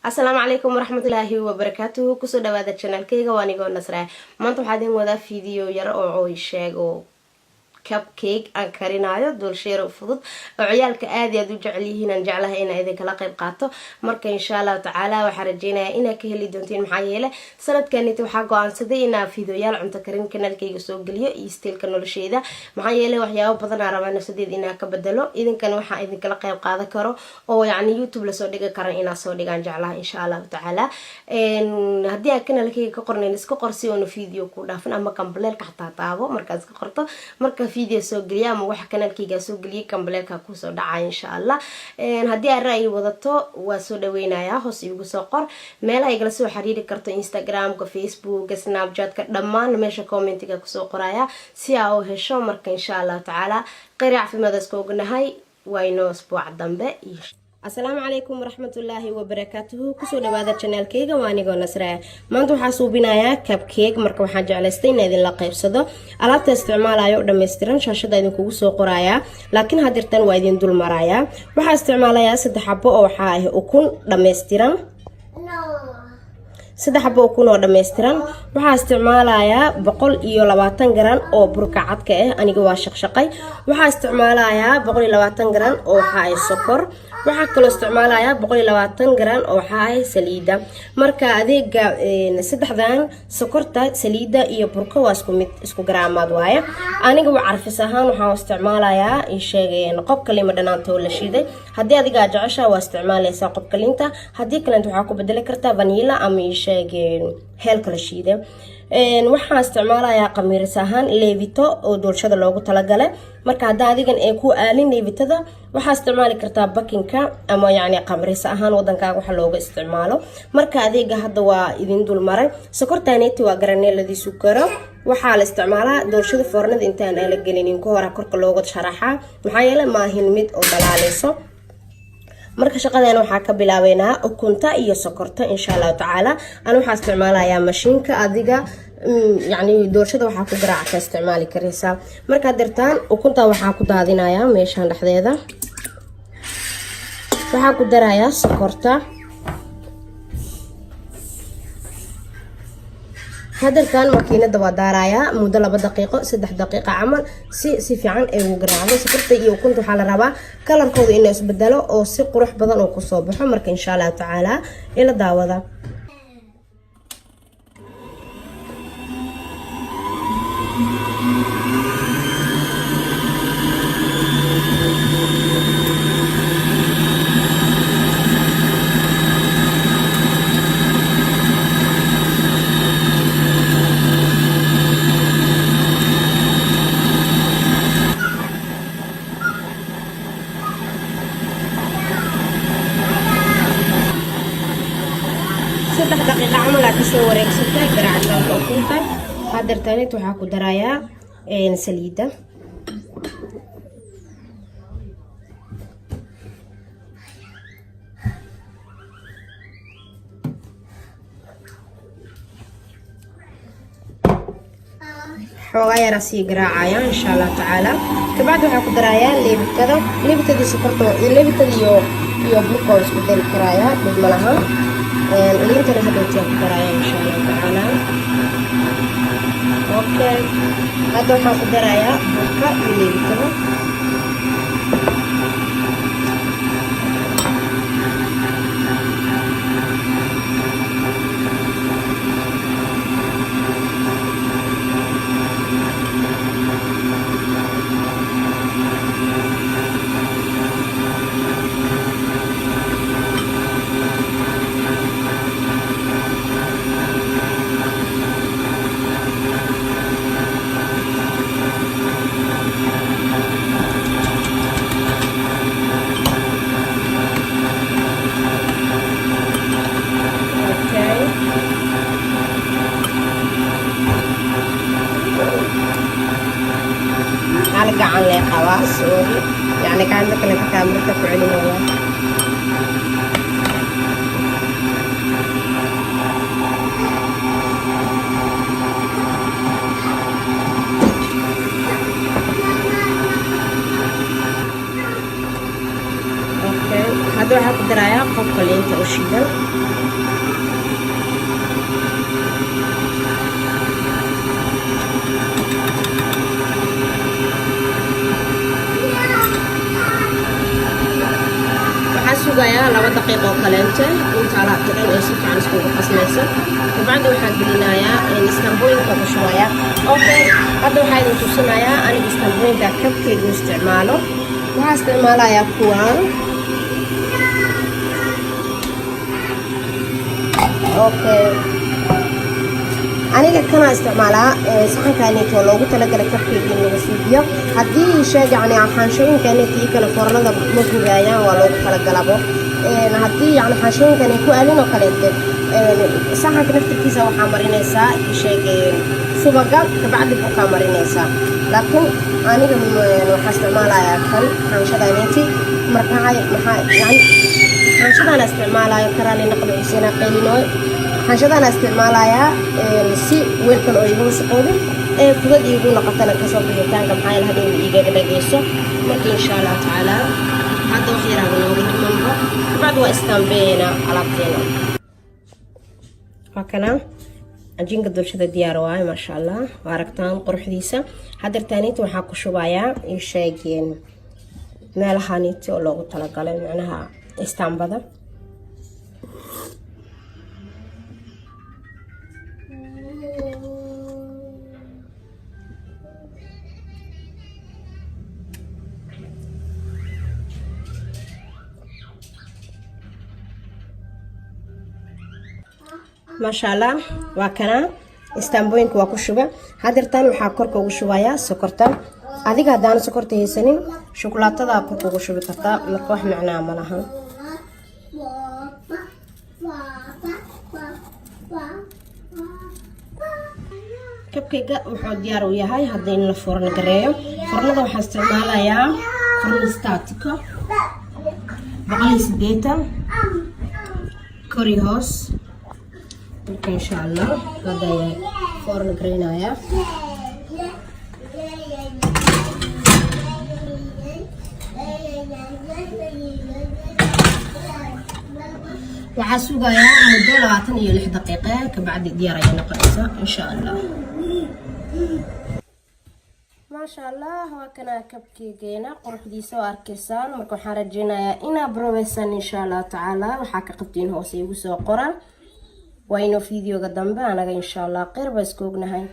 Asalaamu calaykum waraxmatullaahi wabarakaatuhu. Kusoo dhawaada channelkayga, waa anigoo Nasra. Maanta waxaa idin wadaa video yar oo sheego cupcake aan karinaayo, doolsho yar oo fudud oo ciyaalka aad iyo aad u jecel yihiin, aan jeclahay inaa idinkala qayb qaato. Marka insha Allahu tacaala waxaa rajeynayaa inaad ka heli doontiin, maxaa yeele sanadkanita waxaa go-aansaday inaa videoyaal cunto karin kanaalkayga soo geliyo iyo styleka nolosheeda, maxaa yeele waxyaabo badan aa rabaa nafsadeed inaa ka bedelo. Idinkana waxaa idinkala qayb qaadan karo oo yacni YouTube lasoo dhigi karan inaa soo dhigaan jeclaha, insha Allahu tacaala. Haddii aad kanaalkayga ka qornayn, iska qor si oona video ku dhaafin, ama gambaleelka xataa taabo markaad iska qorto. Marka video soo geliya ama waxa kanaalkayga soo geliyay, gambaleelka kusoo dhacaya, insha Allah. Haddii aad ra'yi wadato, waa soo dhaweynayaa, hoos iigu soo qor. Meelaha igala soo xiriiri karto: Instagramka, Facebooka, Snapchatka, dhammaan meesha commentiga kusoo qoraya si aa u hesho. Marka insha Allahu tacaala kheyr, caafimaad iska ognahay, waa inoo isbuuca dambe. Asalaamu calaykum waraxmatullaahi wabarakaatuhu. Kusoo dhawaada channelkayga, waa anigoo Nasra. Maanta waxaa suubinayaa cupcake. Marka waxaan jeclaystay inaa idinla qaybsado alaabta isticmaalayo oo dhammaystiran. Shaashada idinkugu soo qorayaa, laakiin hadirtan waa idin dul marayaa. Waxaa isticmaalayaa saddex xabo oo waxaa ah ukun dhammaystiran, saddex xabo ukun oo dhammaystiran. Waxaa isticmaalayaa 120 garan oo burka cadka ah, aniga waa shaqshaqay. Waxaa isticmaalayaa 120 garan oo waxaa ah sokor. Waxaa kaloo isticmaalayaa 120 garan oo waxaa ah saliida. Marka adeega saddexdan, sokorta, saliida iyo burka, waa isku mid, isku garaamaad waaye. Aniga waa carfis ahaan waxaa isticmaalayaa sheegeen qobka lima dhanaanta oo la shiiday. Haddii adigaa jecesha, waa isticmaalaysaa qobka liinta. Haddii kalenta, waxaa ku bedeli kartaa vanilla ama sheegeen heelka la shiiday. Waxaa isticmaalayaa qamiiris ahaan leevito oo doolshada loogu talagalay. Marka hadda adigan ee ku aalin leevitada, waxaa isticmaali kartaa bakingka ama yacni qamiris ahaan wadankaaga waxa looga isticmaalo. Marka adeega hadda waa idin dul maray. Sokortaaneti waa garaneeladii sukaro. Waxaa la isticmaalaa doolshada foornada intaan aan la gelinin ka hora korka looga sharaxaa, maxaa yeele maahin mid oo dhalaaleyso. Marka shaqadeena waxaa ka bilaabeynaa ukunta iyo sokorta, insha Allahu tacaala. Ana waxaa isticmaalayaa mashiinka. Adiga yacni doolshada waxaa ku garaaca ka isticmaali karaysaa. Markaad dirtaan, ukunta waxaa ku daadinayaa meeshaan dhexdeeda. Waxaa ku darayaa sokorta. Hadarkan makiinada waa daarayaa muddo 2 daqiiqo, 3 daqiiqa camal, si si fiican ay ugu garaacdo sokorta iyo ukunta. Waxaa la rabaa kalarkooda inuu isbedelo oo si qurux badan oo kusoo baxo. Marka insha Allahu tacaala ila daawada. 3 daqiiqa camal aa kasoo wareegsatay garaacitaanka ukunta. Hadeertaanit waxaa ku darayaa saliidda. Xoogaa yaraa sii garaacaya, insha Allah tacaala. Kabacdi waxaa ku darayaa leebitada. Leebitada, sokorta, leebitada iyo burka waa isku dari karayaa, dhib ma laha. Liintana hadhowtiyaa ku darayaa, insha Allah tacaala. Okay, hadda waxaan ku darayaa burka iyo leebitada. Okay, hal gacan lee qabaa, sorry, yani gacanta kale kaamirka ku celinaya. Okay, hadda waxaa ku darayaa qobka liinta. oo shiidan. Waxaa sugayaa 2 daqiiq oo kaleente inta alaabta dhan ay si fiican iskugu qasmayso. Kabacdi waxaan gelinayaa istaambooyinka ku shubayaa. Okay, hadda waxaa idin tusinayaa aniga istaambooyinka cupcake u isticmaalo. Waxaa isticmaalayaa kuwaan. Okay, aniga kanaa isticmaalaa, saxankaanito loogu talagalay cupcake in lagu suubiyo. Haddii sheeg yani xaanshooyinkanit iyo kale foornada ma gubaayaan, waa loogu talagalabo. Haddii yani xaanshooyinkan ay ku aalin oo kaleete, saxanka naftirkiisa waxaa marinaysaa sheeg subaga, kabacdi bukaa marinaysaa. Laakiin aniga waxaa isticmaalayaa kan xaanshadaaniti. Marka maxaa yani xaanshadaana isticmaalayo karaali naqda xuseenaa qaylinooy. Xaanshadaana isticmaalayaa si weelkan oo iiga wasaqoobin ee fudad iigu noqotana kasoo bixitaanka, maxaa yeele hadhow igaga dhageyso. Marka insha Allah tacaala hadda wax yaraaba nooga dhimanba, kabacdi waa istaambeeyna alaabteena. Waa kana cajiinka dulshada, diyaar waaye, maasha Allah. Waa aragtaan quruxdiisa. Hadeertaaniinta waxaa ku shubayaa ii sheegeen meelahaaniiti oo loogu talagalay, macnaha istaambada. Maasha Allah, waa kana istaambooyinka waa ku shuba. Hadeertaan waxaa korka ugu shubayaa sokorta. Adiga haddaana sokorta haysanin, shukulaatada korka ugu shubi kartaa. Marka wax macnaa ma lahan. Cupcake-ga wuxuu diyaar u yahay hadda in la foorno gareeyo. Foornada waxaa isticmaalayaa forno statico, 180 kori hoos. Marka insha Allah hadda ayaa foorno gareynayaa. Waxaa sugayaa muddo 26 daqiiqa, kabacdi diyaar ayay noqonaysaa insha Allah. Maasha Allah, waa kana cupcake-geena quruxdiisa oo arkaysaan. Marka waxaan rajeynayaa inaa broweysaan insha Allah tacaala. Waxaa ka qabtiin hoose igu soo qoran. Waa inuu videoga dambe anaga insha Allah kheyr baa isku ognahay.